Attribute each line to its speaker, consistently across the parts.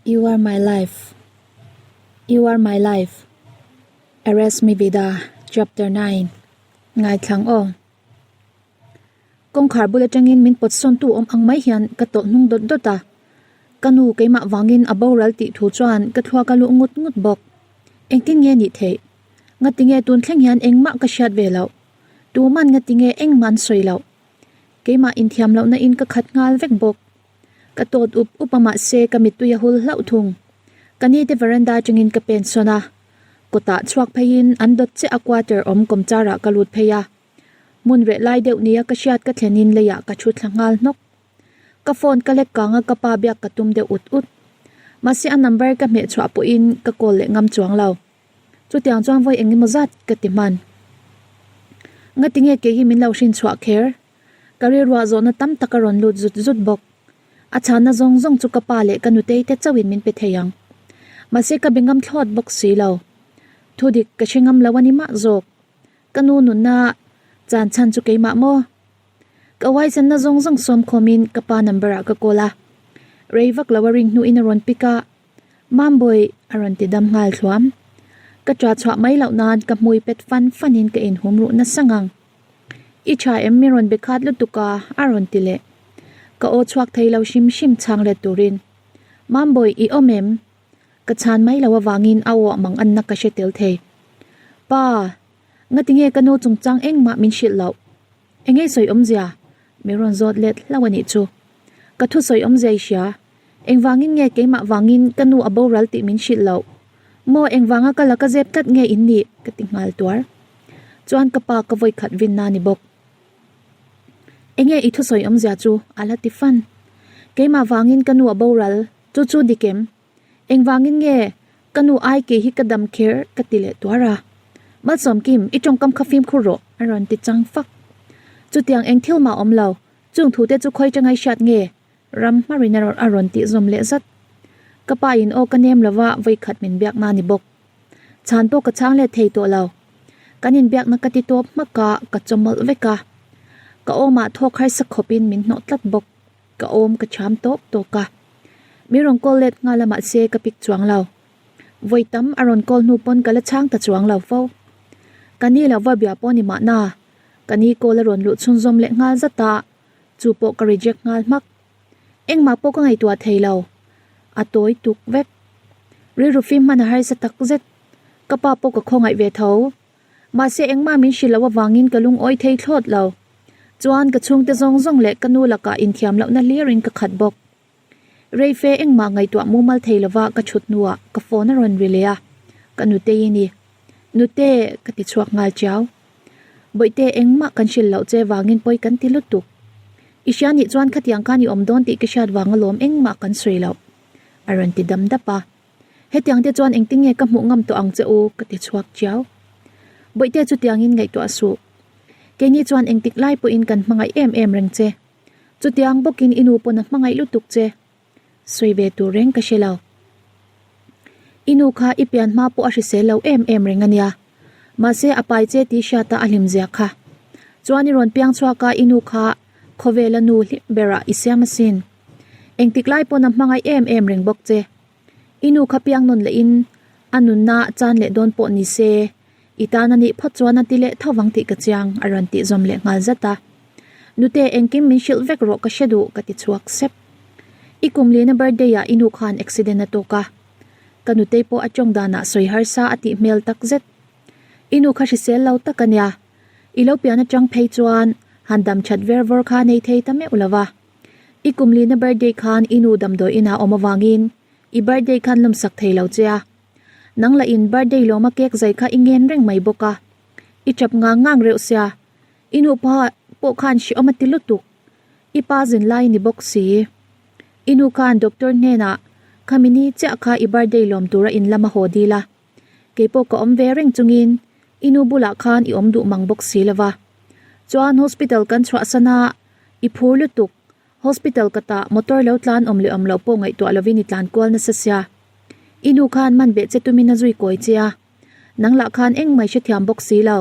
Speaker 1: You are my life You are my life Arrest me vida Chapter 9 Ngaithlang aw Kawngkhar bul atangin min pawt sawntu awm ang mai hian ka tawlh hnung dawt dawt a. Ka nu keimah vangin a boral tih thu chuan ka thluak a luh ngut ngut bawk. Engtin nge nih theih? Ngatinge tun thleng hian engmah ka hriat ve loh? Tuman ngatinge engmah an sawi loh? Keimah inthiam lohna in ka khat nghal vek bawk. Ka tawt up up a mahse ka mittui a hul hlauh thung. Ka ni te veranda atangin ka pen sawn a. Kawtah chhuak pheiin an dawt chiah a quarter awm kawmchar ah ka lut phei a. Hmun reh lai deuh nia ka hriat ka thlen in leiah ka thu thla nghal hnawk. Ka phone ka lek kang a ka pa biak ka tum deuh ut ut. Mahse a number ka hmeh chhuah pawhin ka call leh ngam chuang lo. Chutiang chuan vawi eng emaw zat ka ti hman. Ngatinge kei hi min lo hrin chhuah kher? Ka rilruah zawhna tam tak a rawn lut zut zut bawk. A chhanna zawng zawng chu ka pa leh ka nutei te chauhin min pe thei ang. Mahse ka be ngam thlawt bawk si lo. Thudik ka hre ngam lo a ni mah zawk. Ka nu nunna chan chhan chu keimah maw? Ka uaichanna zawng zawng sawm khawmin ka pa number ah ka call a. Rei vak lo a ring hnuin a rawn pick a. Mambawi a rawn ti dam nghal thluam. Ka ṭah chhuah mai loh nan ka hmui pet fan fanin ka inhum ruh nasa ngang. I ṭha em mi rawn be khat lutuk a a rawn ti leh. Ka aw chhuak thei lo hrim hrim chhang let turin. Mambawi i awm em? Ka chhan mai loh avangin a aw mang anna ka hre tel thei. Pa, ngatinge ka nu chungchang engmah min hrilh loh? Engei sawi awmzia? Mi rawn zawt let hlauh a nih chu. Ka thusawi awmzia i hria. Engvangin nge keimah vangin ka nu a boral tih min hrilh loh? Maw engvanga ka la ka zep tlat nge in nih? Ka ti nghal tuar. Chuan ka pa ka vawi khat vinna ni bawk. Enge i thusawi awmzia chu? A la ti fan. Keimah vangin ka nu a boral, chu chu dik em? Engvangin nge ka nu ai kei hi ka dam kher? Ka ti leh tuar a. Malsawmkim, i tawngkam kha fimkhur rawh, a rawn ti chang fak. Chutiang eng thil mah awm lo, chung thute chu khawi tangai hriat nge? Ram hmarin a rawn tih zawm leh zat. Ka pa in aw ka nem lova vawikhat min biak na ni bawk. Chhan pawh ka chhang let thei tawh lo. Kan inbiakna ka ti tawp hmak a, ka chawmawlh vek a. Ka awmah thawk harsa khawpin min hnawh tlat bawk. Ka awm ka cham tawk tawk a. Min rawn call let nghal a mahse ka pick chuang lo. Vawi tam a rawn call hnu pawn ka la chhang ta chuang lo fo. Ka ni lo va bia pawh ni mahna. Ka ni call a rawn luh chhunzawm leh nghal zat a. Chu pawh ka reject nghal hmak. Engmah pawh ka ngaihtuah thei lo. A tawi tuk vek. Rilru fim hman a harsa tak zet. Ka pa pawh ka khawngaih ve tho. Mahse engmah min hrilh loh avangin ka lungawi thei thlawt lo. Chuan ka chhungte zawng zawng leh ka nu lakah inthiam lohna hlirin ka khat bawk. Reife engmah ngaihtuah mumal thei lova ka chhut hnuah ka phone a rawn ri leh a, ka nutei i ni. Nute, ka ti chhuak nghal chiau. Bawihte engmah kan hrilh loh che vangin pawi kan ti lutuk. I hria nih chuan khatiang khan i awm dawn tih ka hriat vang alawm engmah kan sawi loh, a rawn ti dam dap a. Hetiang te chuan engtin nge ka hmuh ngam tawh ang che u? ka ti chhuak chiau. Bawihte chutiangin ngaihtuah suh. Keini chuan engtik lai pawhin kan hmangaih em em reng che. Chutiang bawkin i nu pawn a hmangaih lutuk che. Sawi ve tur reng ka hre lo. I nu kha i pian hma pawh a hrisel lo em em reng a nia. Mahse a pai che tih hriata a hlim zia kha. Chuan i rawn piang chhuak a i nu kha khawvela nu hlim berah i siam asin. Engtik lai pawn a hmangaih em em reng bawk che. I nu kha piang nawn lehin a nunna chan leh dawn pawh ni se, i tan a nih phawt chuan a ti leh tho vang tih ka chiang a rawn tih zawm leh nghal zat a. Nute engkim min hrilh vek rawh ka hre duh ka ti chhuak sep. I kum lina birthday ah i nu khan accident a tawk a. Ka nutei pawh a tawng danah sawi harsa a tih hmel tak zet. I nu kha hrisel lo tak a nia. I lo pian atang phei chuan han dam that ver vawr kha nei thei ta meuh lo va. I kum lina birthday khan i nu damdawi inah awm avangin i birthday khan lawmsak thei lo che a. Nang lah in birthday lawma cake zai kha i ngen reng mai bawk a. I tap ngang ngang reuh sia. I nu pa pawh khan hrehawm a ti lutuk. I pa zin lai ni bawk si. I nu khan doctor hnenah khami ni chiah kha i birthday lawm tura in lama haw dil a. Keipawh ka awm ve reng chungin i nu bulah khan i awm duh mang bawk si lova. Chuan hospital kan chhuahsan a, i phur lutuk. Hospital ka tah motor lo tlan awm leh awm loh pawh ngaihtuah lovin i tlan kual nasa sia. I nu khan man beh che tumin a zui kawi che a. Nang lah khan engmah i hrethiam bawk si lo.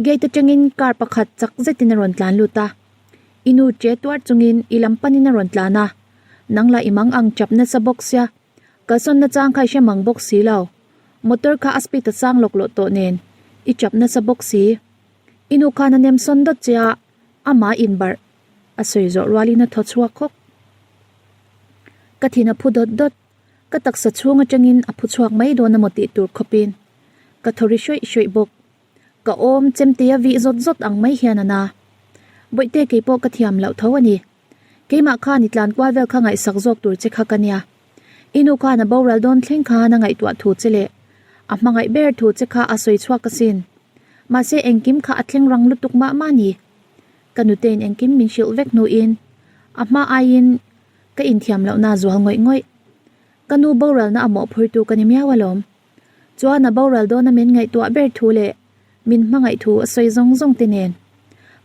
Speaker 1: Gate atangin car pakhat chak zetin a rawn tlan lut a. I nu che tuar chungin i lam panin a rawn tlan a. Nang lah i mang ang chap nasa bawk sia. Kalsawn nachang kha i hre mang bawk si lo. Motor kha a speed a sang lawk lawh tawh nen i chap nasa bawk si. I nu khan a nem sawn dawt che a, amah inbarh a sawi zawh rualin a thaw chhuak khawk. Ka thin a phu dawt dawt. Ka taksa chhung atangin a phu chhuak mai dawn emaw tih tur khawpin ka thaw ri hrawih hrawih bawk. Ka awm chemtea vih zawt zawt ang mai hian a na. Bawihte kei pawh ka thiam loh tho a ni. Keimah khan i tlan kual vel kha ngaihsak zawk tur che kha ka nia. I nu khan a boral dawn thleng khan a ngaihtuah thu che leh a hmangaih ber thu che kha a sawi chhuak asin. Mahse engkim kha a thleng rang lutuk mah mah ni. Ka nutein engkim min hrilh vek hnuin a hma aiin ka inthiam lohna a zual ngawih ngawih. Ka nu boralna a mawhphurtu ka ni miau alawm. Chuan a boral dawna min ngaihtuah ber thu leh min hmangaih thu a sawi zawng zawng te nen.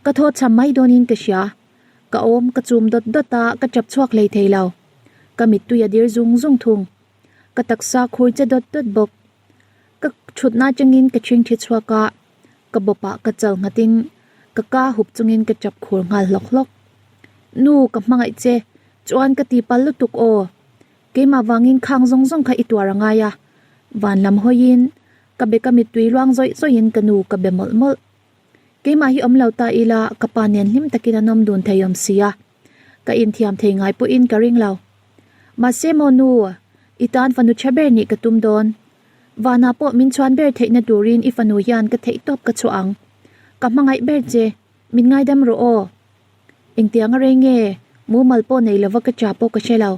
Speaker 1: Ka thaw cham mai dawnin ka hria. Ka awm ka chum dawt dawt a, ka chap chhuak hlei thei lo. Ka mittui a dir zung zung thung. Ka taksa khur che dawt dawt bawk. Ka thutna atangin ka chhing thi chhuak a, ka bawpah ka chal nghatin ka ka hup chungin ka chap khur nghal hlawk hlawk. Nu, ka hmangaih che, chuan ka tipal lutuk aw. Keimah vangin khang zawng zawng kha i tuar a ngai a, van lam hawiin ka be ka mittui luang zawih zawihin ka nu ka be mawlh mawlh. Keimah hi awm lo ta ila ka pa nen hlim takin an awm dun thei awm sia, ka inthiam thei ngai pawhin ka ring lo. Mahse maw nu, i tan fanu tha ber nih ka tum dawn. Vanah pawh min chhuan ber theihna turin i fanu hian ka theihtawp ka chhuah ang. Ka hmangaih ber che, min ngaidam rawh aw. Engtiang a rei nge, mumal pawh nei lova ka cha pawh ka hre lo.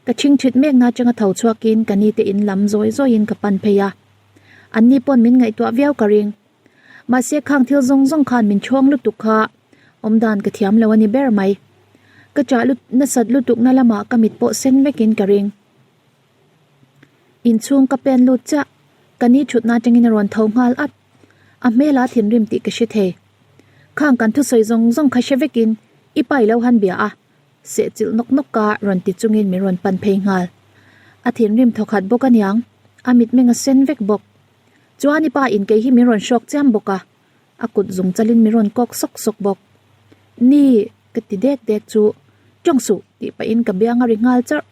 Speaker 1: Ka chhingchhit mekna atanga tho chhuakin ka nite in lam zawi zawiin ka pan phei a. Anni pawn min ngaihtuah viau ka ring. Mahse khang thil zawng zawng khan min chhawng lutuk kha awmdan ka thiam lo a ni ber mai. Ka chah lut nasat lutukna lamah ka mit pawh sen vekin ka ring. Inchhung ka pen lut chiah, ka ni thutna atangin a rawn tho nghal at. A hmela thinrim tih ka hre thei. Khang kan thusawi zawng zawng kha hre vekin i pa i lo han bia a, sehchilh nawk nawk ka rawn ti chungin min rawn pan phei nghal. A thinrim thawkhat bawk aniang, a mitmeng a sen vek bawk. Chuan i pa in kei hi min rawn hrawk chiam bawk a, a kut zung chalin min rawn kawk sawk sawk bawk. Ni, ka ti dek dek chu, Tawng suh, tih pahin ka biang a ri nghal charh.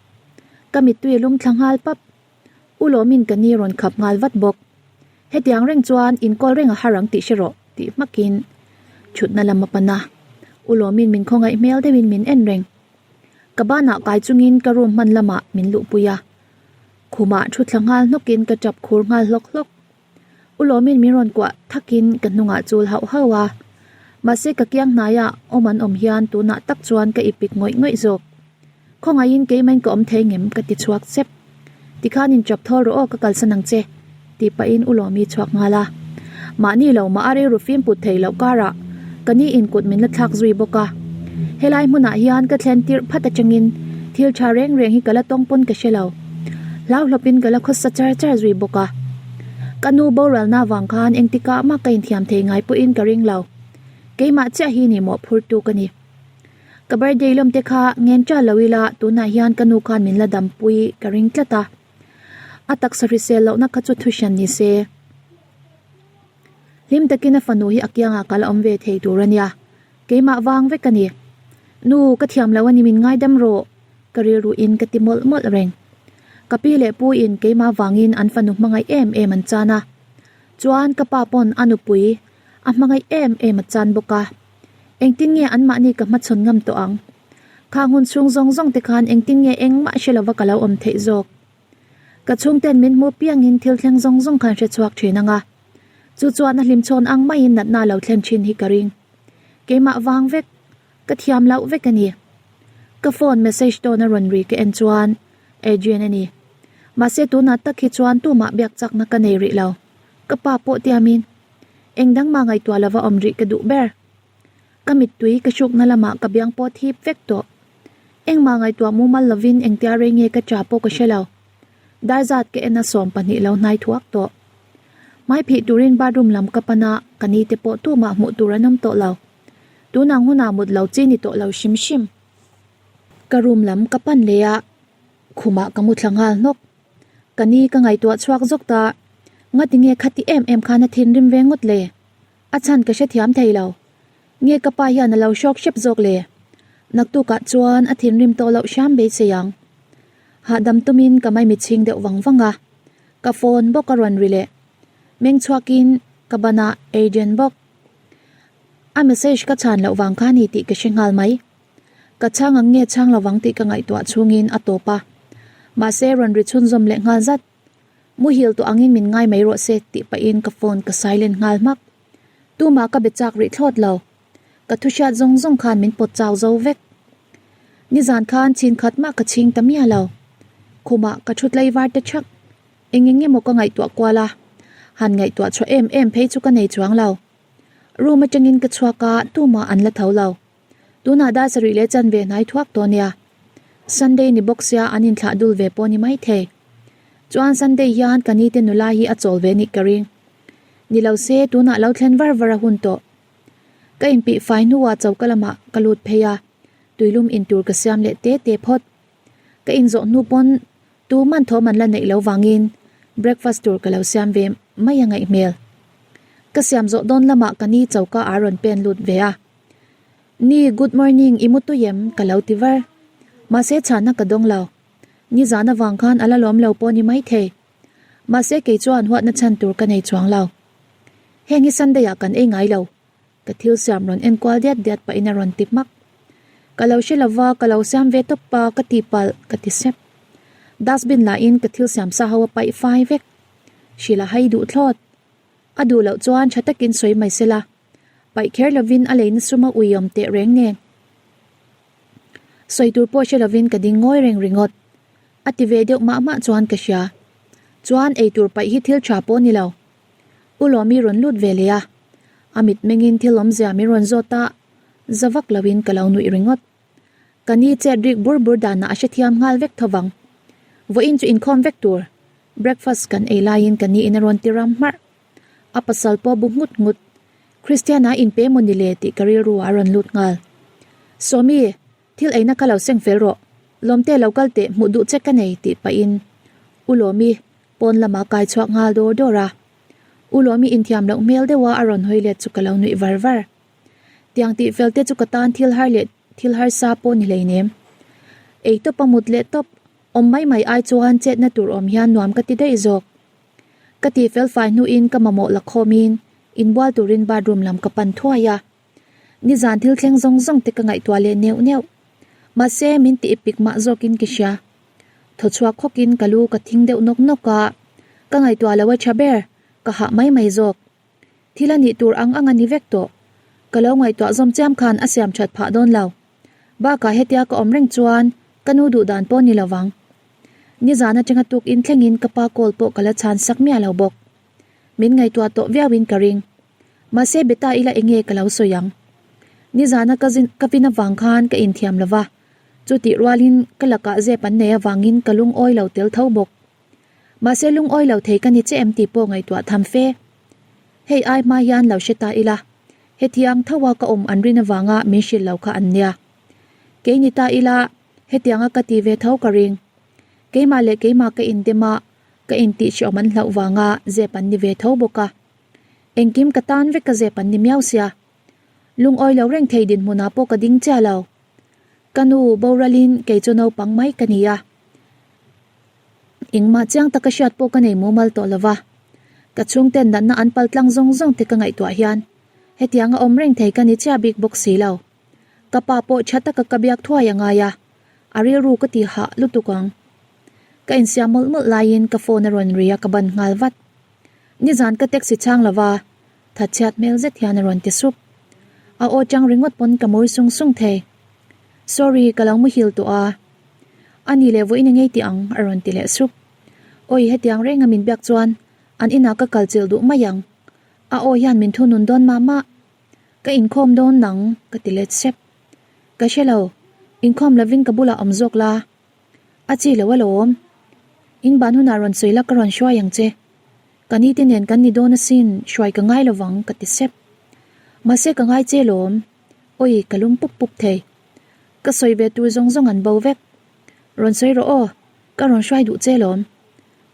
Speaker 1: Ka mittui a lum thla nghal pap. U Lawmin ka ni rawn khap nghal vat bawk. Hetiang reng chuan inkawl reng a har ang tih hre rawh, tih hmakin thutna lam a pan a. U Lawmin min khawngaih hmel deuhin min en reng. Ka banah kai chungin ka room hman lamah min luhpui a. Khumah thu thla nghal hnawkin ka tap khur nghal hlawk hlawk. U Lawmin min rawn kuah thakin ka hnungah chul hauh hauh a. Mahse ka kiang hnaiah awm an awm hian tunah tak chuan ka ipik ngawih ngawih zawk. Khawngaihin keimain ka awm thei ngem ka ti chhuak chep. Tikhan in tap thawl rawh aw ka kalsan ang che tih pahin U Lawmi chhuak nghal a. Mahni lo mah a rilru fim put thei loh karah ka ni in kut min la thlak zui bawk a. Helai hmunah hian ka thlen tirh phat atangin thil tha reng reng hi ka la tawng pawn ka hre lo. Hlauhlawpin ka la khawsa char char zui bawk a. Ka nu boralna avang khan engtikah mah ka inthiam thei ngai pawhin ka ring lo. Keimah chiah hi ni mawhphurtu ka ni. Ka birthday lawm te kha ngen ṭal lo ila tunah hian ka nu khan min la dampui ka ring tlat a. A taksa hrisel lohna kha chu thuhran ni se. Hlim takin a fanu hi a kiangah ka la awm ve thei tur a nia. Keimah vang vek a ni. Nu, ka thiam lo a ni min ngaidam rawh ka rilru in ka ti mawlh mawlh reng. Ka pi leh pu in keimah vangin an fanu hmangaih em em an chan a. Chuan ka pa pawn a nupui a hmangaih em em a chan bawk a. Engtin nge anmahni ka hmachhawn ngam tawh ang? Khang hun chhung zawng zawng te khan engtin nge engmah hre lova ka lo awm theih zawk? Ka chhungten min hmu piangin thil thleng zawng zawng khan hre chhuak thin ang a. Chu chuan a hlimchhawn ang maiin natna lo thlen thin hi ka ring. Keimah vang vek, ka thiam loh vek a ni. Ka phone message tawn a rawn ri ka en chuan Adrian a ni. Mahse tunah tak hi chuan tumah biak chakna ka nei rih lo. Ka pa pawh tiamin eng dang mah ngaihtuah lova awm rih ka duh ber. Ka mittui ka hrukna lamah ka biang pawh thip vek tawh. Engmah ngaihtuah mumal lovin engtia rei nge ka cha pawh ka hre lo. Dar zat ka en a 12 lo hnai thuak tawh. Hmai phih turin bathroom lam ka pan a, ka ni te pawh tumah hmuh tur an awm tawh lo. Tunang hunah mut lo chi ni tawh lo hrim hrim. Ka room lam ka pan leh a, khumah ka mu thla nghal hnawk. Ka ni ka ngaihtuah chhuak zawk ta, ngati nge khati em em khan a thinrim ve ngawt le? A chhan ka hrethiam thei lo. Nge ka pa hian a lo hrawk hrep zawk le? Naktukah chuan a thinrim tawh loh hram beisei ang. Hahdam tumin ka maimichhing deuh vang vang a, ka phone bawk a rawn ri leh. Meng chhuakin ka ban a Adrian bawk. A message ka chhan loh vang kha a ni tih ka hre nghal mai. Ka chhang ang nge chhang lovang tih ka ngaihtuah chhungin a tawp a. Mahse rawn ri chhunzawm leh nghal zat. Muhil tawh angin min ngai mai rawh se tih pahin ka phone ka silent nghal hmak. Tumah ka be chak rih thlawt lo. Ka thu hriat zawng zawng khan min pawt chau zo vek. Nizan khan chin khat mah ka chhing ta miah lo. Khumah ka thu tlei var te thak. Eng eng emaw ka ngaihtuah kual a. Han ngaihtuah chhuah em em phei chu ka nei chuang lo. Room atangin ka chhuak a, tumah an la tho lo. Tunah dar sarih leh chanve hnai thuak tawh nia. Sunday ni bawk sia an inthlah dul ve pawh ni maithei. Chuan Sunday hian ka nite nula hi a chawl ve nih ka ring. Ni lo se tunah lo thlen var var a hun tawh. Ka inpih fai hnuah choka lamah ka lut phei a, tuilum intur ka siam leh te te phawt. Ka inzawh hnu pawn tu man thawm an la neih lo vangin breakfast tur ka lo siam ve mai a ngaih hmel. Ka siam zawh dawn lamah ka ni choka a rawn pen lut ve a. Ni, good morning, i mu tui em? ka lo ti var. Mahse chhana ka dawng lo. Nizan avang khan a la lawm lo pawh ni maithei. Mahse kei chuan huatna chhan tur ka nei chuang lo. Heng hi Sunday ah kan ei ngai lo. Ka thil siam rawn en kual diat diat pahin a rawn ti hmak. Ka lo hre lova, ka lo siam ve tawp a, ka ti palh, ka ti sep. Dustbin lahin ka thil siam sa ho a paih fai vek. Hrilh a hai duh thlawt. A duh loh chuan tha takin sawi mai sela. Paih kher lovin a leina sum a ui awm teh reng nen. Sawi tur pawh hre lovin ka ding ngawi reng ringawt. A ti ve deuh mah mah chuan ka hria. Chuan eitur paih hi thil tha pawh ni lo. U Lawmi rawn lut ve leh a. A mit mengin thil awmzia min rawn zawt a, za vak loin ka lo nuih ringawt. Ka ni chet rik bur bur danah a hrethiam nghal vek tho vang. Vawiin chu inkhawm vek tur. Breakfast kan ei laiin ka ni in a rawn ti ram hmarh. A pasal pawh bu nghut nghut. Christiana inpe maw ni le tih ka rilru ah a rawn lut nghal. Sawmi, Thil eina ka lo seng fel rawh, Lawmte lo kal teh hmuh duh che ka nei tih pahin U Lawmi pawn lamah kai chhuak nghal dawr dawr a. U Lawmi inthiam loh hmel deuha a rawn hawi let chu ka lo nuih var var. Tiang tih fel te chu ka tan thil har leh thil harsa pawh ni hleinem. Ei tawp a mut leh tawp, awm mai mai ai chuan chetna tur awm hian nuam ka ti daih zawk. Ka tih fel fai hnuin ka mamawh la khawmin inbual turin bathroom lam ka pan thuai a. Nizan thil thleng zawng zawng te ka ngaihtuah leh neuh neuh. Mahse, min ti ipik mah zawkin ka hria. Thaw chhuak khawkin ka lu ka thing deuh nawk nawk a, ka ngaihtuah lo a tha ber, ka hah mai mai zawk. Thil a nih tur ang ang a ni vek tawh. Ka lo ngaihtuah zawm chiam khan a siam that phah dawn lo. Bakah hetia ka awm reng chuan ka nu duh dan pawh ni lo vang. Nizan atanga tuk in thlengin ka pa call pawh ka la chhan sak miah lo bawk. Min ngaihtuah tawh viauin ka ring. Mahse beta ila enge ka lo sawi ang. Nizana ka zin ka vin avang khan ka inthiam lo va, chutih rualin ka lakah zep an nei avangin ka lungawi lo tel tho bawk. Mahse lungawi lo thei ka ni che em tih pawh ngaihtuah tham fe. Hei ai hma hian lo hre ta ila, hetiang tho a ka awm an rin avanga min hrilh lo kha an nia. Kei ni ta ila, hetianga ka ti ve tho ka ring. Keimah leh keimah ka indem a, ka intihhreawm an hlauh vanga zep an ni ve tho bawk a. Engkim ka tan vek ka zep an ni miau sia. Lungawi lo reng thei dinhmunah pawh ka ding chiah lo. Ka nu boralin kei chu naupang mai ka ni a. Engmah chiang taka hriat pawh ka nei mumal tawh lo va. Ka chhungten natna an pal tlang zawng zawng te ka ngaihtuah hian hetiang a awm reng thei ka ni chiah bik bawk si lo. Ka pa pawh tha taka ka biak thuai a ngai a, a rilru ka ti hah lutuk ang. Ka insiam mawlh mawlh laiin ka phone a rawn ri a ka ban nghal vat. Nizan ka taxi chhang lova, thatchhiat hmel zet hian a rawn ti sup. A aw chang ringawt pawn ka mawi sung sung thei. Sorry, ka lo muhil tawh a. A ni leh vawiin engei ti ang a rawn ti leh sup. Awi hetiang renga min biak chuan an inah ka kal chilh duh mai ang. A aw hian min thunun dawn mah mah. Ka inkhawm dawn nang ka ti let sep. Ka hre lo, inkhawm lovin ka bulah awm zawk la. A chi lo alawm. In ban hunah rawn sawi la ka rawn hruai ang che. Ka ni te nen kan ni dawn asin, hruai ka ngai lovang ka ti sep. Mahse ka ngai che lawm. Awi ka lum pup pup thei. Ka sawi ve tur zawng zawng an bo vek. Rawn sawi rawh aw, ka rawn hruai duh che lawm.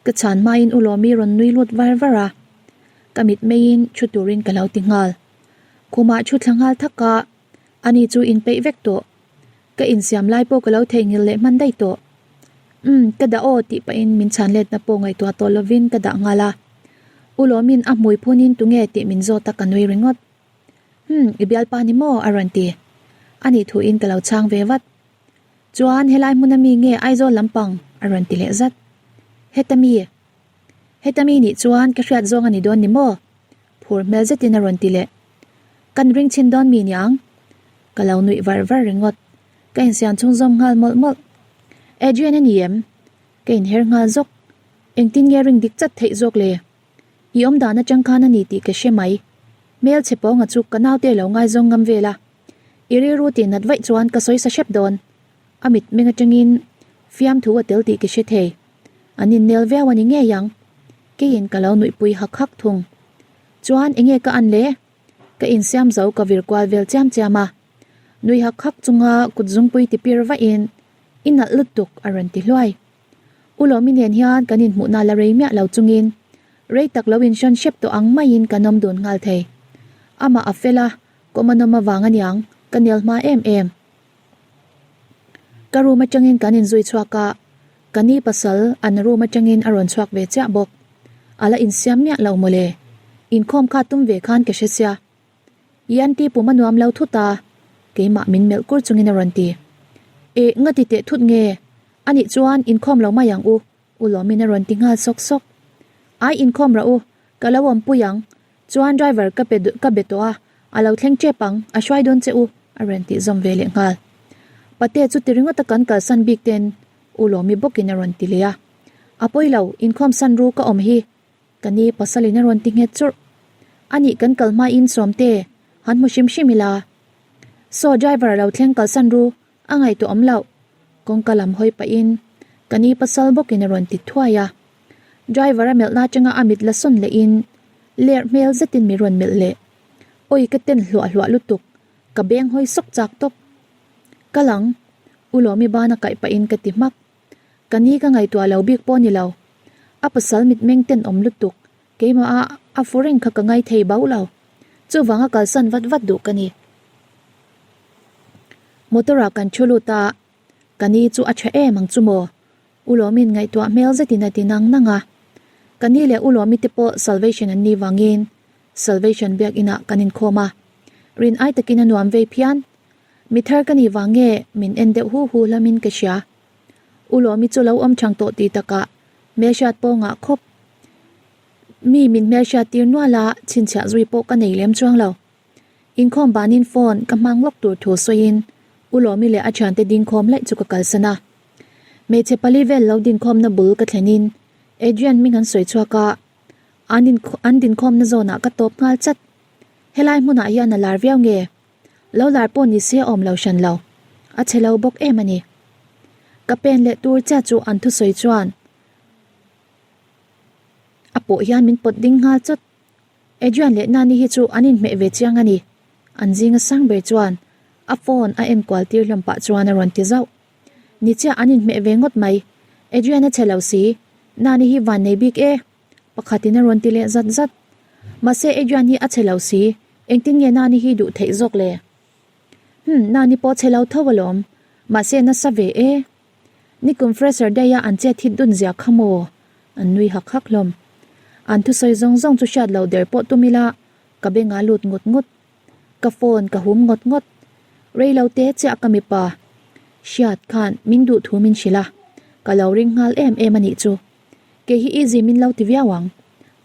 Speaker 1: Ka chhan hmain u Lawmi rawn nui lut var var a. Ka mit meiin thu turin ka lo ti nghal. Khumah thu thla nghal thak a, ani chu inpeih vek tawh. Ka insiam lai pawh ka lo theihnghilh leh hman daih tawh. Umm, ka dah aw tih pahin min chhan letna pawh ngaihtuah tawh lovin ka dah nghal a. U Lawmin a hmui phunin tunge tih min zawt a ka nui ringawt. Umm, i bialpa ni maw? a rawn ti. A nih thuin ka lo chhang ve vat. Chuan helai hmuna mi nge Aizawl lampang? a rawn ti leh zat. Heta mi? Heta mi nih chuan ka hriat zawng a ni dawn ni maw? Phur hmel zetin a rawn ti leh. Kan ring chhin dawn mi niang? Ka lo nuih var var ringawt. Ka insiam chhung zawm nghal mawlh mawlh. Adrian a ni em? Ka inher nghal zawk. Engtin nge ring dik chat theih zawk le? I awm dan atang khan a ni tih ka hre mai. Hmel chhe pawnga chu ka naute lo ngaizawng ngam vel a. I rilru tih nat vaih chuan ka sawi sa hrep dawn. A mit meng atangin fiamthu a tel tih ka hre thei. An innel viau a ni ngei ang. Keiin ka lo nuihpui hak hak thung. Chuan enge ka an le? Ka insiam zo ka vir kual vel chiam chiam a. Nui hak hak chunga kut zungpui ti pir vahin i nalh lutuk a rawn ti hluai. U Lawmi nen hian kan inhmuhna la rei miah lo chungin rei tak lo inhrawn hrep tawh ang maiin kan awm dun nghal thei. Amah a fel a, kawm a nawm avang aniang ka nel hma em em. Ka room atangin kan inzui chhuak a, ka ni pasal an room atangin a rawn chhuak ve chiah bawk. A la insiam miah lo mawle. Inkhawm kha tum ve khan ka hre sia. I aunty pum a nuam lo thut a, keimah min melh kur chungin a rawn ti. Eh, nga ti teh thut nge? Anih chuan inkhawm lo mai ang u, U Lawmin a rawn ti nghal sawk sawk. Ai inkhawm rah u, ka lo awmpui ang. Chuan driver ka pe ka be tawh a, a lo thleng tep ang, a hruai dawn che u, a rawn tih zawm ve leh nghal. Pate chu ti ringawt a kan kalsan bik ten U Lawmi bawkin a rawn ti leh a. A pawi lo, inkhawm san ru ka awm hi. Ka ni pasalin a rawn ti nghet churh. Anih kan kal hmain Sawmte, han hmu hrim hrim ila. Saw driver a lo thleng kalsan ru, a ngaihtuah awm loh. Kawngka lam hawi pahin ka ni pasal bawkin a rawn ti thuai a. Driver a melhna atanga a mit la sawn lehin lerh hmel zetin mi rawn melh leh. Awi ka ten hluah hluah lutuk, ka beng hawi sawk chak tawp. Kal ang, U Lawmi bana kaih pahin ka ti hmak. Ka ni ka ngaihtuah lo bik pawh ni lo. A pasal mitmeng tenawm lutuk, keimah a a fu reng kha ka ngai thei bauh lo. Chuvanga kalsan vat vat duh ka ni. Motor ah kan thu lut a, ka ni chu a tha em ang chu maw? U Lawmin ngaihtuah hmel zetin a ti nang nang a. Ka ni leh U Lawmi te pawh Salvation an nih vangin Salvation biakinah kan inkhawm a. Rin ai takin a nuam vei phian. Mi thar ka nih vang nge min en deuh hu hu hlamin ka hria. U Lawmi chu lo awm thang tawh tih takah hmelhriat pawh ngah khawp. Mi min hmelhriat tir nual a, chhinchhiah zui pawh ka nei lem chuang lo. Inkhawm banin phone ka hmang lawk tur thu sawiin U Lawmi leh a thiante dingkhawm laih chu ka kalsan a. Hmeichhe pali vel lo dinkhawmna bul ka thlenin Adrian hming an sawi chhuak a, an in an dinkhawmna zawnah ka tawp nghal chat. Helai hmunah hian a lar viau nge? Lo lar pawh ni se a awm lo hran lo. A chhe lo bawk em a ni. Ka pen leh tur chiah chu an thusawi chuan a pawh hian min pawt ding nghal chawt. Adrian leh Nani hi chu an inhmeh ve chiang a ni. An zinga sang ber chuan a phone a enkual tir hlawm pah chuan a rawn ti zauh. Ni chiah an inhmeh ve ngawt mai. Adrian a chhe lo si. Nani hi van nei bik e. Pakhatin a rawn ti leh zat zat. Mahse Adrian hi a chhe lo si, engtin nge Nani hi duh theih zawk le? Hum, Nani pawh chhe lo tho alawm. Mahse nasa ve e. Nikum fresher day a an chet hit dun zia kha maw? An nui hak hak hlawm. An thusawi zawng zawng chu hriat loh der pawh tum ila, ka beng a lut ngut ngut. Ka phone ka hum ngawt ngawt. Rei lo te chiah ka mipa hriat khan min duh thu min hrilh a, ka lo ring nghal em em a nih chu. Kei hi easy min lo ti viau ang.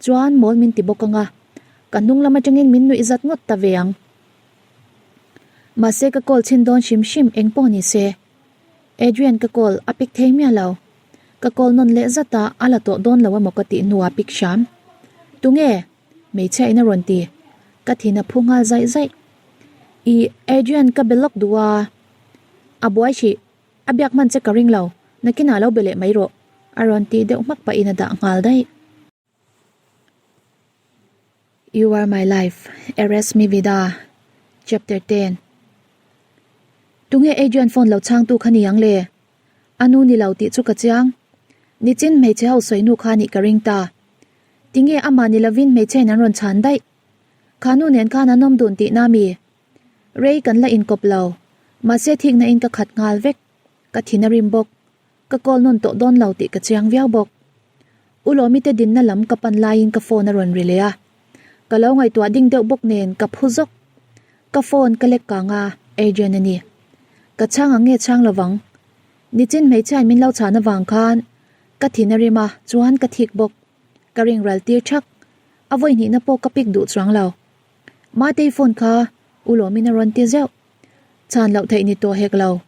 Speaker 1: Chuan mawl min ti bawk ang a, ka hnung lam atangin min nuih zat ngawt ta ve ang. Mahse ka call chhin dawn hrim hrim eng pawh ni se. Adrian ka call a pick thei miah lo. Ka call nawn leh zat a, a la tawh dawn lo emaw ka tih hnuah pick hram. Tunge? Hmeichhia in a rawn ti. Ka thin a phu nghal zaih zaih. Ih, Adrian ka be lawk duh a. A buai hrih. A biak hman che ka ring lo. Nakinah lo be leh mai rawh. A rawn tih deuh hmak pahin a dah nghal daih. You are my life, Eres mi vida, Chapter 10 Tunge Adrian phone lo chhangtu kha ni ang le? A nu ni lo tih chu ka chiang. Nichin hmeichhe ho sawi nu kha nih ka ring ta. Tinge amah ni lovin hmeichhe in an rawn chhan daih. Kha nu nen khan an awm dun tihna mi? Rei kan la inkawp lo. Mahse thikna in ka khat nghal vek. Ka thin a rim bawk. Ka call nawn tawh dawn lo tih ka chiang viau bawk. U Lawmi te dinna lam ka pan laiin ka phone a rawn ri leh a. Ka lo ngaihtuah ding deuh bawk nen ka phu zawk. Ka phone ka lek kang a, Adrian a ni. Ka chhang ang nge chhang lovang. Nichin hmeichhiain min lo chhan avang khan ka thin a rim a, chuan ka thik bawk. Ka ring ral tir thak. A vawi hnihna pawh ka pick duh chuang lo. Matei phone kha U Lawmin a rawn ti zeuh. Chhan loh theih ni tawh hek lo.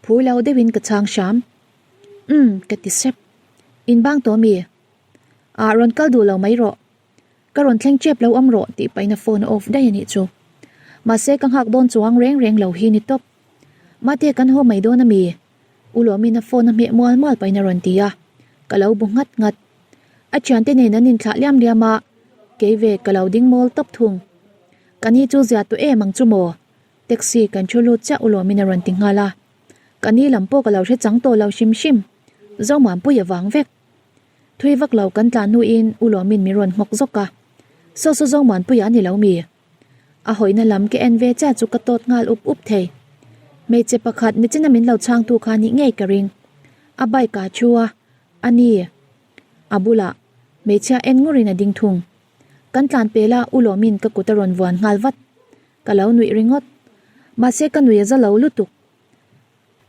Speaker 1: Phur lo deuhin ka chhang hram. Umm ka ti sep. In bang tawh mi? Ah rawn kal duh lo mai rawh. Ka rawn thleng tep lo awm rawh tih pahin a phone a off daih a nih chu. Mahse ka nghak dawn chuang reng reng lo hi ni tawp. Mate kan haw mai dawn a mi? U Lawmin a phone a hmeh mual mual pahin a rawn ti a. Ka lo bu nghat nghat. A thiante nen an inthlah liam liam a, kei ve ka lo ding mawl tawp thung. Ka ni chu zia tawh em ang chu maw? Taxi kan thu lut chiah U Lawmin a rawn ti nghal a. Ka ni lam pawh ka lo hre chang tawh lo hrim hrim. Zomuanpui a vang vek. Thui vak lo kan tlan hnuin U Lawmin min rawn nghawk zawk a. Saw saw Zomuanpui a ni lo mi? A hawihna lam ka en ve chiah chu ka tawt nghal up up thei. Hmeichhe pakhat nichina min lo chhangtu kha nih ngei ka ring. A bike ah thu a, a ni. A bulah hmeichhia en ngurin a ding thung. Kan tlan pel a, U Lawmin ka kut a rawn vuan nghal vat. Ka lo nuih ringawt. Mahse ka nui a za lo lutuk.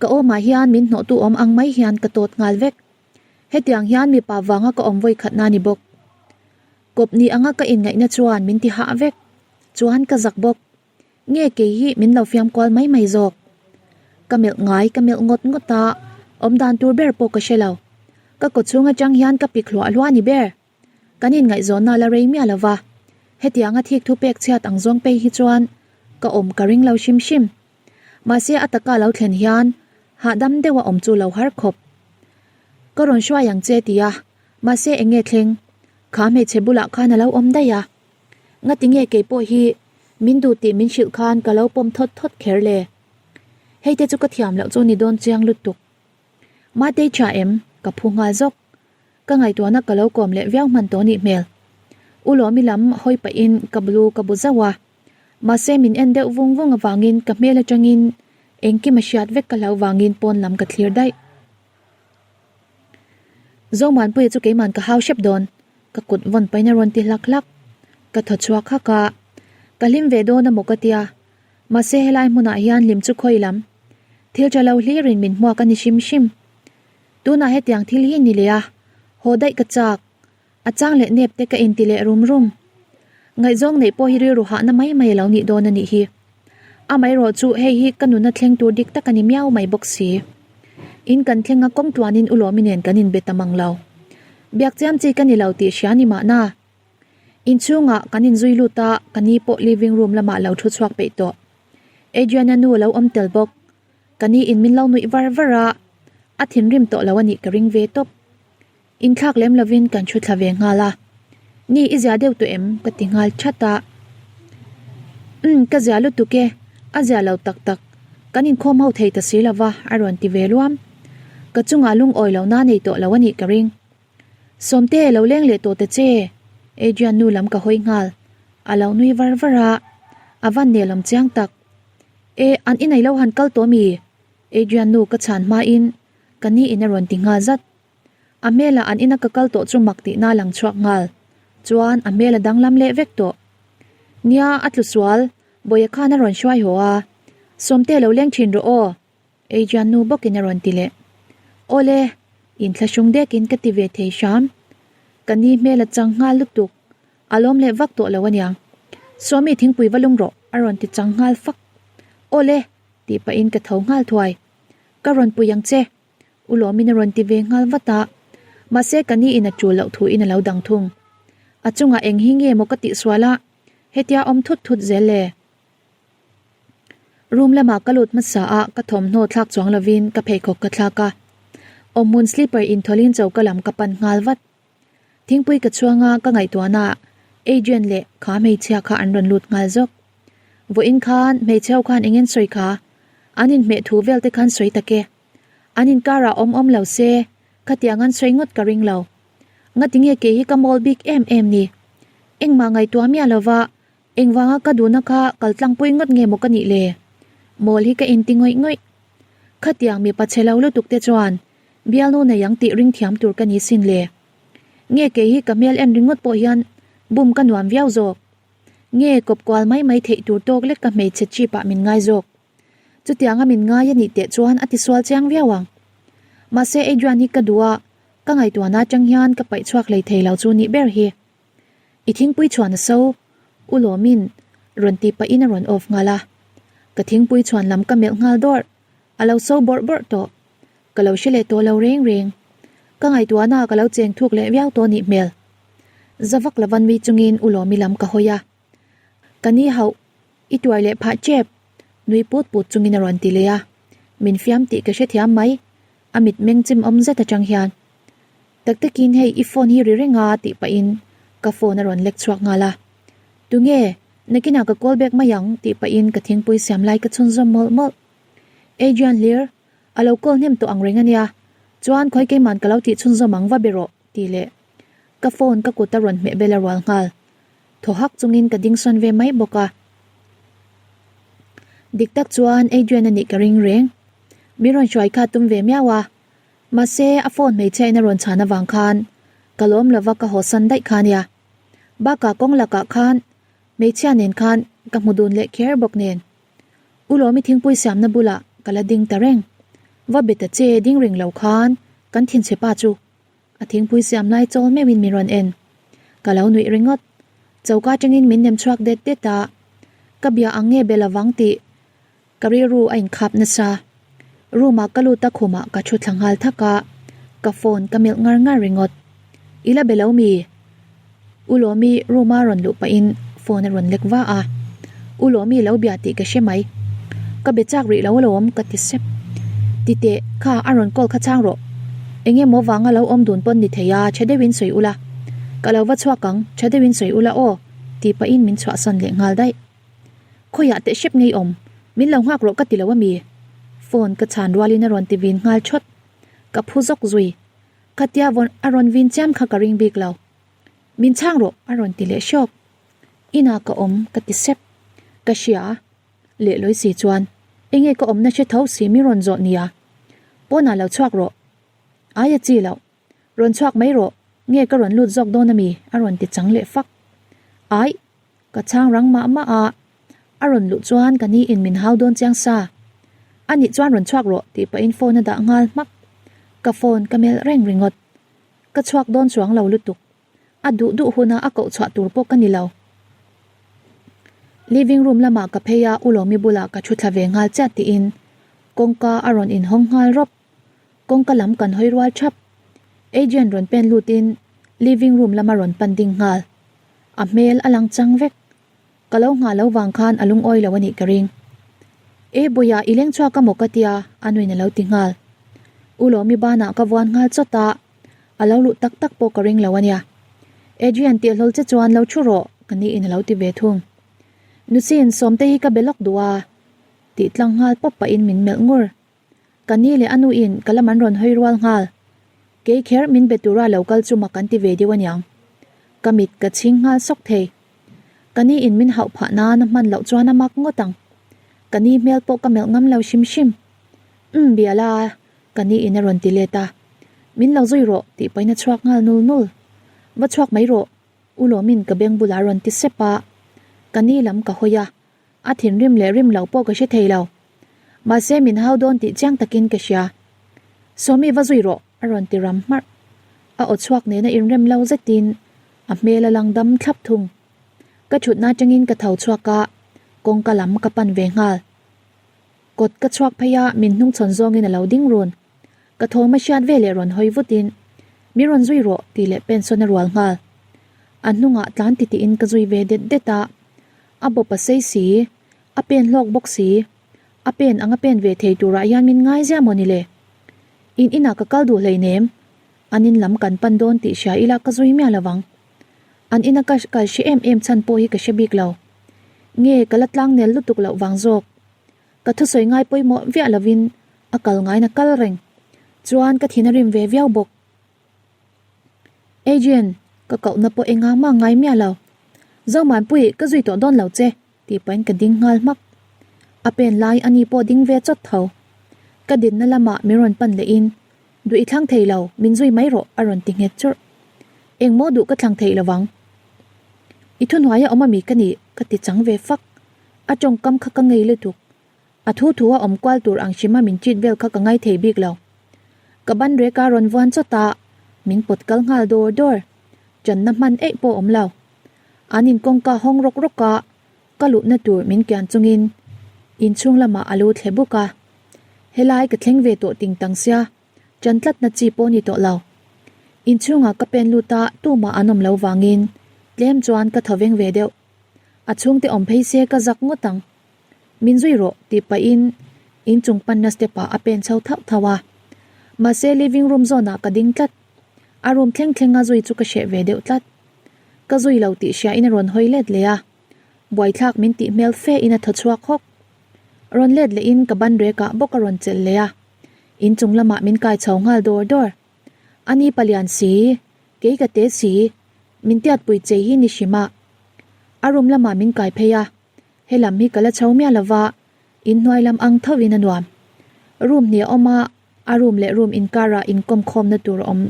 Speaker 1: Ka awmah hian min hnawhtu awm ang mai hian ka tawt nghal vek. Hetiang hian mipa vanga ka awm vawi khatna ni bawk. Kawp ni anga ka inngaihna chuan min ti hah vek. Chuan ka zak bawk. Nge kei hi min lo fiam kual mai mai zawk. Ka melh ngai ka melh ngawt ngawt a, awm dan tur ber pawh ka hre lo. Ka kawchhung atang hian ka pik hluah hluah a ni ber. Kan inngaihzawnna la rei miah lo va, hetianga thik thu pek chhiat ang zawng pei hi chuan ka awm ka ring lo hrim hrim. Mahse a taka lo thlen hian hahdam deuha awm chu lo har khawp. Ka rawn hruai ang che ti a, mahse eng nge thleng? Kha hmeichhe bulah khan a lo awm daih a. Ngati nge kei pawh hi min duh tih min hrilh khan ka lo pawm thawt thawt kher le? Hei te chu ka thiam loh chu ni dawn chiang lutuk. Matei tha em? Ka phu nghal zawk. Ka ngaihtuahna ka lo kawm leh viau hman tawh nih hmel. U Lawmi lam hawi pahin ka blu ka bu zauh a. Mahse min en deuh vung vung avangin ka hmel atangin engkim a hriat vek ka hlauh vangin pawn lam ka thlir daih. Zomuanpuia chu keiman ka hau hrep dawn. Ka kut vawn pahin a rawn ti hlak hlak. Ka thaw chhuak hak a. Ka hlim ve dawn amaw ka tia. Mahse helai hmunah hian hlim chu khawi lam. Thil tha lo hlirin min hmuak a ni hrim hrim. Tunah hetiang thil hi ni leh a, haw daih ka chak. A chang leh nep te ka inti leh rum rum. Ngaihzawng neih pawh hi rilru hahna mai mai a lo nih dawn a nih hi. Amaherawh chu hei hi ka nuna thleng tur dik tak a ni miau mai bawk si. In kan thleng a kawng tluanin U Lawmi nen kan inbe ta mang lo. Biak chiam chi ka ni lo tih hria ni mahna. Inchhungah kan inzui lut a, ka ni pawh living room lamah lo thu chhuak peih tawh. Adriana nu a lo awm tel bawk. Ka ni in min lo nuih var var a, a thinrim tawh lo a nih ka ring ve tawp. Inthlak lem lovin kan thu thla ve nghal a, Ni i zia deuh tawh em? ka ti nghal that a. Umm ka zia lutuk e, a zia lo tak tak, kan inkhawm ho thei ta si lova a rawn ti ve luam. Ka chungah lungawi lo na nei tawh lo a nih ka ring. Sawmte lo leng leh tawh ta che, Adrian nu lam ka hawi nghal. A lo nui var var a, a van nelawm chiang tak. E, an inei lo han kal tawh mi? Adrian nu ka chhan hmain ka ni in a rawn ti nghal zat. A hmelah an ina ka kal tawh chu mak tihna lang chhuak nghal. Chuan a hmel a danglam leh vek tawh. Nia, a tlu sual, Bawia khan a rawn hruai haw a. Sawmte lo leng thin rawh aw. Adrian nu bawkin a rawn ti leh. Awle, inthlahrung dekin ka ti ve thei hram. Ka ni hmel a chang nghal lutuk. A lawm leh vak tawh lo aniang. Sawmi thingpui va lung rawh a rawn ti chang nghal fak. Awle, tih pahin ka tho nghal thuai. Ka rawn pui ang che. U Lawmin a rawn ti ve nghal vat a. Mahse ka ni in a tul loh thu in a lo dang thung. A chungah eng hi nge maw ka tih sual a, hetia awm thut thut zel le. Room lamah ka lut hmasa a, ka thawmhnaw thlak chuang lovin ka pheikhawk ka thlak a. Awmhmun slipper inthawlhin choka lam ka pan nghal vat. Thingpui ka chhuang a, ka ngaihtuahna ah Adrian leh kha hmeichhia kha an rawn lut nghal zawk. Vawiin khan hmeichhe ho khan eng en sawi kha? An inhmeh thu vel te khan sawi tak e. An inkarah awm awm lo se, khatiang an sawi ngawt ka ring lo. Ngatinge kei hi ka mawl bik em em ni? Engmah ngaihtuah miah lova Engvanga ka duhna kha kal tlangpui ngawt nge maw ka nih le? Mawl hi ka inti ngawih ngawih. Khatiang mipa chhe lo lutuk te chuan Bialnu nei ang tih ring thiam tur ka ni sin le. Nge kei hi ka hmel en ringawt pawh hian bum ka nuam viau zawk. Nge kawp kual mai mai theih tur tawk lek ka hmeichhe chip ah min ngai zawk. Chutianga min ngai a nih teh chuan a tisual chiang viau ang. Mahse Adrian hi ka duh a, ka ngaihtuahna atang hian ka paih chhuak hlei thei lo chu nih ber hi. I thingpui chhuan a so, U Lawmin rawn ti pahin a rawn off nghal a. Ka thingpui chhuan lam ka melh nghal dawrh, a lo so bawrh bawrh tawh. Ka lo hre leh tawh lo reng reng. Ka ngaihtuahna ka lo cheng thuk leh viau tawh nih hmel. Za vak lo van mi chungin U Lawmi lam ka hawi a. Ka ni hauh, i tuar leh phah tep, nui put put chungin a rawn ti leh a. Min fiam tih ka hrethiam mai, a mit meng chim awm zet atang hian. Tak takin hei i phone hi ri reng a tih pahin ka phone a rawn lek chhuak nghal a. Tunge, nakinah ka call back mai ang tih pahin ka thingpui siam lai ka chhunzawm mawlh mawlh. Adrian hlir, a lo call hnem tawh ang reng ania, chuan khawi keiman ka lo tih chhunzawm ang va be rawh tih leh ka phone ka kut a rawn hmeh bel a rual nghal. Thaw hak chungin ka ding sawn ve mai bawk a. Dik tak chuan Adrian a nih ka ring reng. Min rawn hruai kha tum ve miau a. Mahse a phone hmeichhia in a rawn chhan avang khan ka lawm lova ka haw san daih kha nia. Bakah kawng lakah khan hmeichhia nen khan ka hmu dun leh kher bawk nen. U Lawmi thingpui siamna bulah ka la ding ta reng. Va be ta che ding ring lo khan kan thinchhe pa chu A thingpui siam lai chawl meuhin min rawn en. Ka lo nuih ringawt. Choka atangin min nem chhuak det det a, ka bia ang nge be lovang tih ka rilru a inkhap nasa. Room ah ka lut a khumah ka thu thla nghal thak a, ka phone ka melh ngar ngar ringawt. I la be lo mi? U Lawmi room a rawn luh pahin phone a rawn lek va a, U Lawmi lo bia tih ka hre mai. Ka be chak rih lo alawm ka ti sep. Titeh, kha a rawn call kha chang rawh. Eng emaw vanga lo awm dun pawn ni thei a, tha deuhin sawi ula. Ka lo va chhuak ang, tha deuhin sawi ula aw, tih pahin min chhuahsan leh nghal daih. Khawiah teh hrep ngei awm, min lo nghak rawh ka ti lo ami? Phone ka chhan rualin a rawn ti vin nghal thawt. Ka phu zawk zui. Khatia vawn a rawn vin chiam kha ka ring bik lo. Min chhang rawh a rawn ti leh hrawk. Inah ka awm ka ti sep. Ka hria. Leh lawi si chuan enge ka awmna hre tho si min rawn zawh nia. Pawnah lo chhuak rawh. Ai a chi loh. Rawn chhuak mai rawh. Nge ka rawn lut zawk dawn ami a rawn ti chang leh fak. Ai. Ka chhang rang mah mah a. A rawn luh chuan ka ni in min hau dawn chiang sa. A nih chuan rawn chhuak rawh tih pahin phone a dah nghal hmak. Ka phone ka melh reng ringawt. Ka chhuak dawn chuang lo lutuk. A duh duh huna a koh chhuah tur pawh ka ni lo. Living room lamah ka phei a, U Lawmi bulah ka thu thla ve nghal chiah tiin kawngka a rawn inhawng nghal rawp. Kawngka lam kan hawi rual thap. Adrian rawn pen lutin living room lama rawn pan ding nghal. A hmel a lang chang vek. Ka lo nghah lo vang khan a lungawi lo a nih ka ring. E Bawia i leng chhuak a maw ka tia a nuin a lo ti nghal. U Lawmi banah ka vuan nghal chawt a, a lo luh tak tak pawh ka ring lo a nia. Adrian tih hlawl che chuan lo thu rawh ka niin a lo ti ve thung. Nuchin Sawmte hi ka be lawk duh a tih tlang nghal pawp pahin min melh ngur. Ka ni leh a nuin ka lam an rawn hawi rual nghal. Kei kher min be tura lo kal chu mak an ti ve deuh aniang. Ka mit ka chhing nghal sawk thei. Ka ni in min hauh phah nan a hman loh chuan a mak ngawt ang. Ka ni hmel pawh ka melh ngam lo hrim hrim. Umm biala ka ni in a rawn ti let a. Min lo zui rawh tih pahin a chhuak nghal nul nul. Va chhuak mai rawh U Lawmin ka beng bulah a rawn ti sep a. Ka ni lam ka hawi a. A thinrim leh rim loh pawh ka hre thei lo. Mahse min hau dawn tih chiang takin ka hria. Sawmi va zui rawh a rawn ti ram hmarh. A aw chhuak nena inrem lo zetin a hmel a lang dam thlap thung. Ka thutna atangin ka tho chhuak a, kawngka lam ka pan ve nghal. Kawt ka chhuak phei a, min hnungchhawn zawngin a lo ding run. Ka thawm a hriat veleh rawn hawi vutin, Min rawn zui rawh tih leh pensawn a rual nghal. A hnungah tlan titiin ka zui ve det det a. A bawp a sei si, a pen hlawk bawk si. A pen ang a pen ve thei turah hian min ngai zia maw ni le? In inah ka kal duh hleinem, an in lam kan pan dawn tih hria ila ka zui miah lovang. An ina ka kal hre em em chhan pawh hi ka hre bik lo. Nge ka la tlang nel lutuk loh vang zawk. Ka thusawi ngai pawimawh viah lovin a kal ngaina kal reng. Chuan ka thin a rim ve viau bawk. Adrian, ka kohna pawh engang mah ngai miah lo. Zomanpui, ka zui tawh dawn lo che, tih pahin ka ding nghal hmak. A pen lai ani pawh ding ve chawt tho. Ka dinna lamah min rawn pan lehin. Duh i thlang thei lo, min zui mai rawh, a rawn ti nghet churh. Engmaw duh ka thlang thei lovang. I thuhnuaia awm ami ka nih, ka ti chang ve fak. A tawngkam kha ka ngei lutuk. A thu thu a awm kual tur ang hrima min treat vel kha ka ngai thei bik lo. Ka ban rek a rawn vuan chawt a, min pawt kal nghal dawr dawr. Channa hman eih pawh awm lo. An in kawngka hawng rawk rawk a, ka luhna tur min kian chungin inchhung lamah a lu thle buk a. Helai ka thleng ve tawh ting tang sia, chan tlatna chi pawh ni tawh lo. Inchhungah ka pen lut a, tumah an awm lo vangin tlem chuan ka thaw veng ve deuh. A chhungte awm phei se ka zak ngawt ang. Min zui rawh tih pahin inchung panna step ah a pen chho thauh thauh a. Mahse living room zawn ah ka ding tlat. A room thleng thleng a zui chu ka hreh ve deuh tlat. Ka zui lo tih hria in a rawn hawi let leh a. Buaithlak min tih hmel fe in a thaw chhuak hawk. Rawn let leh in ka ban rek ah bawk a rawn chelh leh a. Inchung lamah min kai chho nghal dawr dawr. Ani palian si, kei ka te si, min tiatpui chei hi ni hrim a. A room lamah min kai phei a. He lam hi ka la chho miah lova, inhnuai lam ang tho in a nuam. Room hnih a awm a, a room leh room inkarah inkawm khawmna tur a awm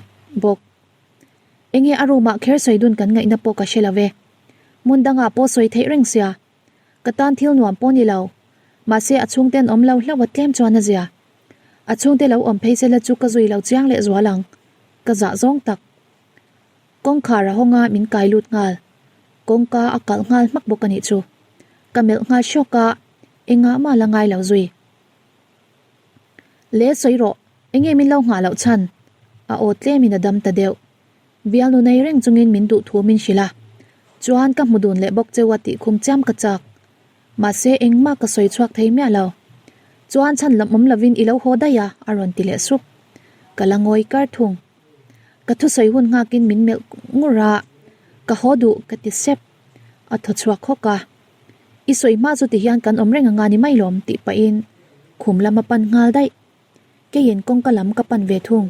Speaker 1: bawk. Enge a room ah kher sawi dun kan ngaihna pawh ka hre lo ve. Hmun dangah pawh sawi theih reng sia. Ka tan thil nuam pawh ni lo. Mahse a chhungte an awm lo hlauh a tlem chuan a zia. A chhungte lo awm phei sela chu ka zui lo chiang leh zual ang. Ka zah zawng tak. Kawngkhar a hawng a min kai lut nghal. Kawngka a kalh nghal hmak bawk a nih chu. Ka melh nghal hrawk a, engah mah la ngai lo zui. Le sawi rawh, enge min lo nghah loh chhan? A aw tlemin a dam ta deuh. Bialnu nei reng chungin min duh thu min hrilh a, chuan ka hmu dun leh bawk cheu a tih khum chiam ka chak. Mahse engmah ka sawi chhuak thei miah lo. Chuan chhan lam awm lovin i lo haw daih a, a rawn ti leh sup. Ka la ngawi kar thung. Ka thusawi hun nghakin min melh ngur a, Ka haw duh ka ti sep. A thaw chhuak hawk a, I sawi hma chu tihian kan awm reng anga ni mai lawm tih pahin khum lam a pan nghal daih. Keiin kawngka lam ka pan ve thung.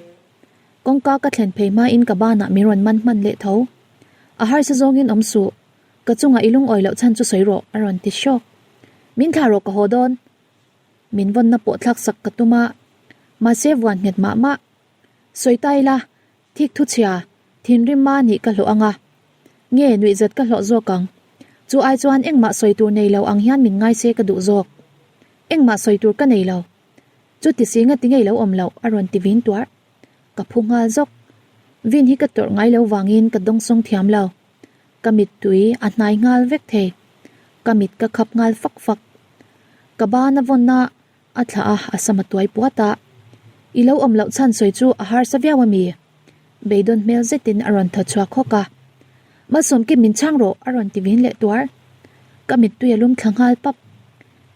Speaker 1: Kawngka ka thlen phei hmain ka banah min rawn man hman leh tho. A harsa zawngin awm suh, ka chungah i lungawi loh chhan chu sawi rawh a rawn ti hrawk. Min thlah rawh ka haw dawn. Min vawnna pawh thlak sak ka tum a, mahse vuan nghet mah mah. Sawi ta ila, thik thu chhia, thinrim ma nih ka hlawh ang a. Nge nuihzat ka hlawh zawk ang. Chu ai chuan engmah sawi tur nei lo ang hian min ngai se ka duh zawk. Engmah sawi tur ka nei lo. Chuti si nga ti ngei lo awm loh a rawn ti vin tuarh. Ka phu nghal zawk. Vin hi ka tawrh ngai lo vangin ka dawngsawng thiam lo. Ka mittui a hnai nghal vek thei. Ka mit ka khap nghal fak fak. Ka ban a vawn a, A thlah a, a sam a tuai puat a. I lo awm loh chhan sawi chu a harsa viau a mi? Beidawn hmel zetin a rawn thaw chhuak hawk a. Malsawmkim min chhang rawh a rawn ti vin leh tuar. Ka mittui a lum thla nghal pap.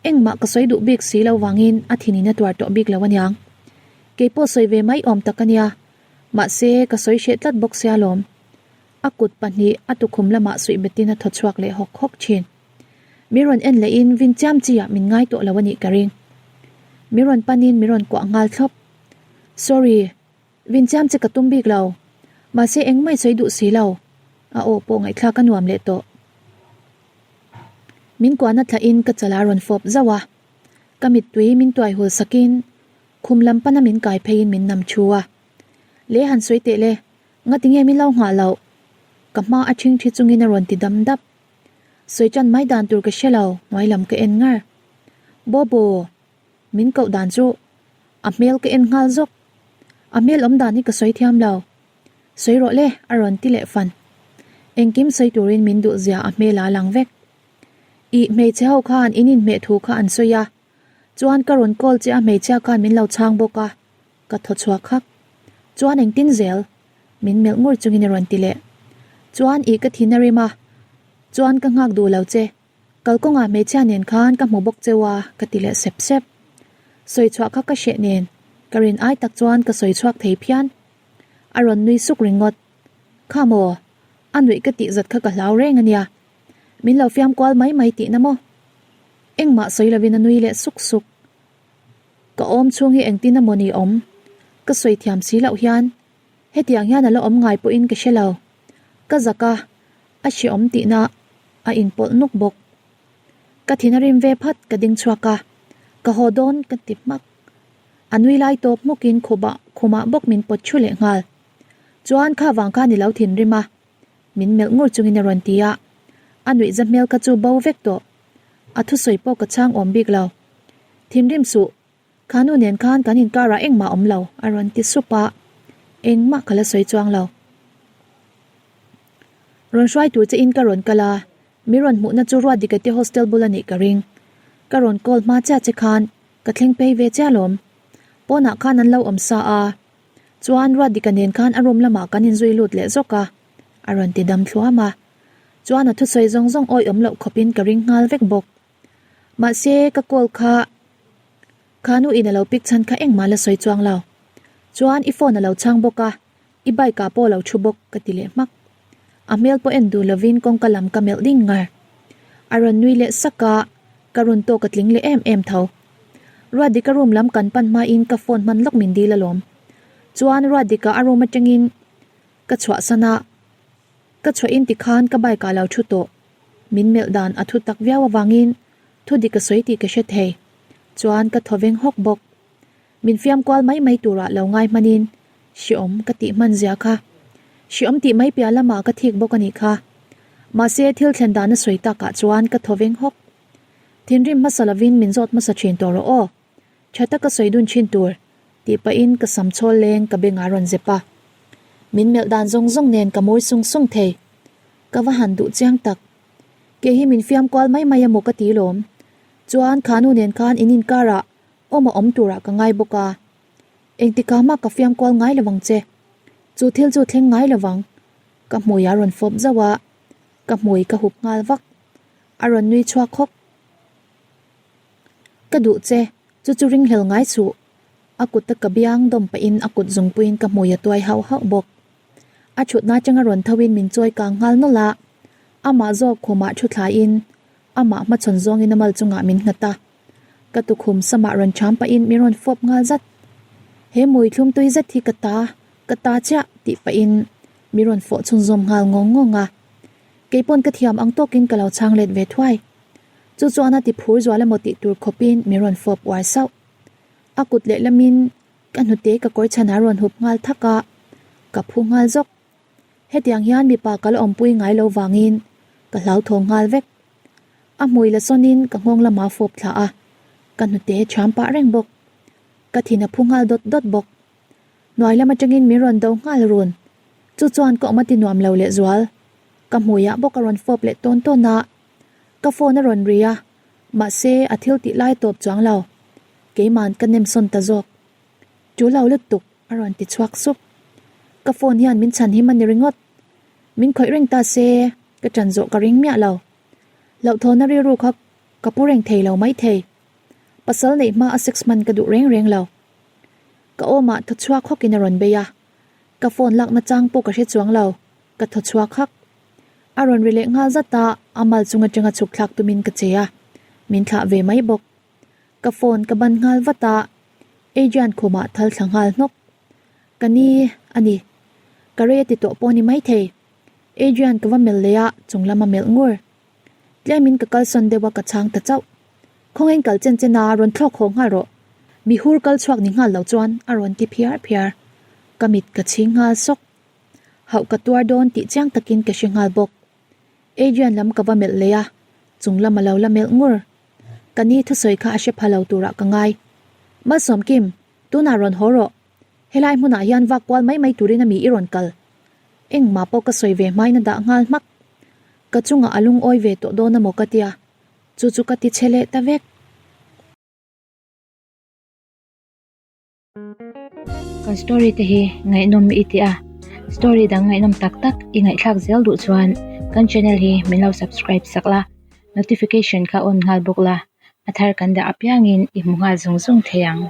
Speaker 1: Engmah ka sawi duh bik si lo vangin a thinin a tuar tawh bik lo aniang. Keipawh sawi ve mai awm tak ania. Mahse, ka sawi hreh tlat bawk sia lawm. A kut pahnih a tukhum lamah suih betin a thaw chhuak leh hawk hawk thin. Mi rawn en leh in vin chiam chi ah min ngai tawh lo a nih ka ring. Mi rawn pan in mi rawn kuah nghal thlawp. Sorry, vin chiam che ka tum bik lo. Mahse engmah i sawi duh si lo. A aw pawh ngaihthlak a nuam leh tawh. Min kuahna thlah in ka chala rawn fawp zauh a. Ka mittui min tuai hul sak in khum lam pana min kai phei in min nam thu a. Le han sawi teh le, ngati nge min lo nghah loh? Ka hma a ṭhing ṭhi chungin a rawn ti dam dap. Sawi tan mai dan tur ka hre lo, hnuai lam ka en ngar. Bobo, min koh dan chu a hmel ka en nghal zawk. A hmel awm dan hi ka sawi thiam lo. Sawi rawh le, a rawn ti leh fan. Engkim sawi turin min duh zia a hmel a lang vek. Ih, hmeichhe ho khan in inhmeh thu kha an sawi a, chuan ka rawn call che a hmeichhia khan min lo chhang bawk a, Ka thaw chhuak hak. Chuan engtin zel? Min melh ngur chungin a rawn ti leh. Chuan ih ka thin a rim a. Chuan ka nghak duh lo che. Kalkawngah hmeichhia nen khan ka hmu bawk cheu a ka ti leh sep sep. Sawi chhuah kha ka hreh nen ka rin ai tak chuan ka sawi chhuak thei phian. A rawn nui suk ringawt. Kha maw? A nuih ka tih zat kha ka hlau reng a nia. Min lo fiam kual mai mai tihna maw? Engmah sawi lovin a nui leh suk suk. Ka awm chhung hi engtin emaw ni awm? Ka sawi thiam si loh hian hetiang hian a la awm ngai pawhin ka hre lo. Ka zak a, a hreawm tihna a inpawlh nuk bawk. Ka thin a rim ve phat ka ding chhuak a, ka haw dawn ka ti hmak. A nui lai tawp hmukin khumah khumah bawk min pawt thu leh nghal. Chuan kha vang khan i lo thinrim a, min melh ngur chungin a rawn ti a. A nuihza hmel kha chu bo vek tawh. A thusawi pawh ka chhang awm bik lo. Thinrim suh, kha nu nen khan kan inkarah engmah awm lo, a rawn ti sup a. Engmah ka la sawi chuang lo. Rawn hruai tur che in ka rawn kal a, mi rawn hmuhna chu Ruatdika te hostel bul a nih ka ring. Ka rawn call hma chiah che khan ka thleng phei ve chiah alawm. Pawnah khan an lo awm sa a, chuan Ruatdika nen khan a room lamah kan inzui lut leh zawk a, a rawn ti dam thluam a. Chuan a thusawi zawng zawng awi awm loh khawpin ka ring nghal vek bawk. Mahse ka call kha kha nu in a lo pick chhan kha engmah la sawi chuang lo. Chuan i phone a lo chhang bawk a, i bike ah pawh a lo thu bawk ka ti leh hmak. A hmel pawh en duh lovin kawngka lam ka melh ding ngar. A rawn nui leh sak a, ka run tawk a tling leh em em tho. Ruatdika room lam kan pan hmain ka phone hman lawk min dil alawm. Chuan Ruatdika a room atangin ka chhuahsan a, Ka chhuah in tikhan ka bike ah lo thu tawh. Min melh dan a thu tak viau avangin thu dik a sawi tih ka hre thei. Chuan ka thaw veng hawk bawk. Min fiam kual mai mai turah lo ngai hmanin hreawm ka tih hman zia kha. Hreawm tih mai piah lamah ka thik bawk a nih kha. Mahse thil thlen dan a sawi takah chuan ka thaw veng hawk. Thinrim hmasa lovin min zawt hmasa thin tawh rawh aw. Tha taka sawi dun thin tur tih pahin ka sam chhawl leng ka beng ah rawn zep a. Min melh dan zawng zawng nen ka mawi sung sung thei. Ka va han duh chiang tak. Kei hi min fiam kual mai mai emaw ka ti lawm. Chuan kha nu nen khan in inkar ah awm a awm turah ka ngai bawk a. Engtikah mah ka fiam kual ngai lovang che. Chu thil chu thleng ngai lovang. Ka hmui a rawn fawp zauh a. Ka hmui ka hup nghal vak. A rawn nui chhuak hawk. Ka duh che, chu chu ringhlel ngai suh. A kut a ka biang dawm pahin a kut zungpuiin ka hmui a tuai hauh hauh bawk. A thutna atanga rawn thoin min chawi kang nghal nawlh a, amah zawk khumah thu thlaiin amah hmachhawn zawngin a mal chungah min nghat a. Ka tukhum samah rawn cham pahin min rawn fawp nghal zat. He mui thlum tui zet hi ka ta, ka ta chiah tih pahin min rawn fawh chhunzawm nghal ngawng ngawng a. Keipawn ka thiam ang tawkin ka lo chhang let ve thuai. Chu chuan a ti phur zual emaw tih tur khawpin min rawn fawp uar sauh. A kut lehlamin ka hnute ka kawr chhan a rawn hup nghal thak a, ka phu nghal zawk. Hetiang hian mipa ka la awmpui ngai lo vangin ka hlauthawng nghal vek. A hmui la sawnin ka nghawng lamah fawp thla a, ka hnute thiam pah reng bawk. Ka thin a phu nghal dawt dawt bawk. Hnuai lam atangin min rawn do nghal run. Chu chuan ka awm a ti nuam lo lehzual. Ka hmuiah bawk a rawn fawp leh tawn tawn a. Ka phone a rawn ri a, mahse a thil tih lai tawp chuang lo. Keiman ka nem sawn ta zawk. Chu lo lutuk a rawn ti chhuak sup. Ka phone hian min chhan him a ni ringawt. Min khawih reng ta se ka ṭan zawh ka ring miah lo. Hlauhthawhna rilru kha ka pu reng thei lo maithei. Pasal neih hma a sex hman ka duh reng reng lo. Ka awmah thaw chhuak hawkin a rawn bei a. Ka phone lakna chang pawh ka hre chuang lo. Ka thaw chhuak hak. A rawn ri leh nghal zat a, a mal chung atanga chhuk thlak tumin ka che a, min thlah ve mai bawk. Ka phone ka ban nghal vat a, Adrian khumah thal thla nghal hnawk. Ka ni a ni. Ka rei a ti tawh pawh a ni maithei. Adrian ka va melh leh a, chung lama melh ngur. Tlemin ka kalsawn deuh a ka chhang ta chauh. Khawngin kal chen chen a, rawn thlawk haw nghal rawh. Mi hur kal chhuak ni nghal lo chuan a rawn ti phiar phiar. Ka mit ka chhing nghal sawk. Hauh ka tuar dawn tih chiang takin ka hre nghal bawk. Adrian lam ka va melh leh a, chung lam a lo la melh ngur. Ka ni thusawi kha a hre pha lo turah ka ngai. Malsawmkim, tunah rawn haw rawh. Helai hmunah hian vak kual mai mai turin a mi i rawn kal. Engmah pawh ka sawi ve hmain a dah nghal hmak. Ka chungah a lungawi ve tawh dawn amaw ka tia, chu chu ka ti che leh ta vek.
Speaker 2: Kan story te hi ngaihnawm i ti a, story dang ngaihnawm tak tak i ngaihthlak zel duh chuan kan channel hi min lo subscribe sak la, notification kha on nghal bawk la, a thar kan dah apiangin i hmu nghal zung zung thei ang.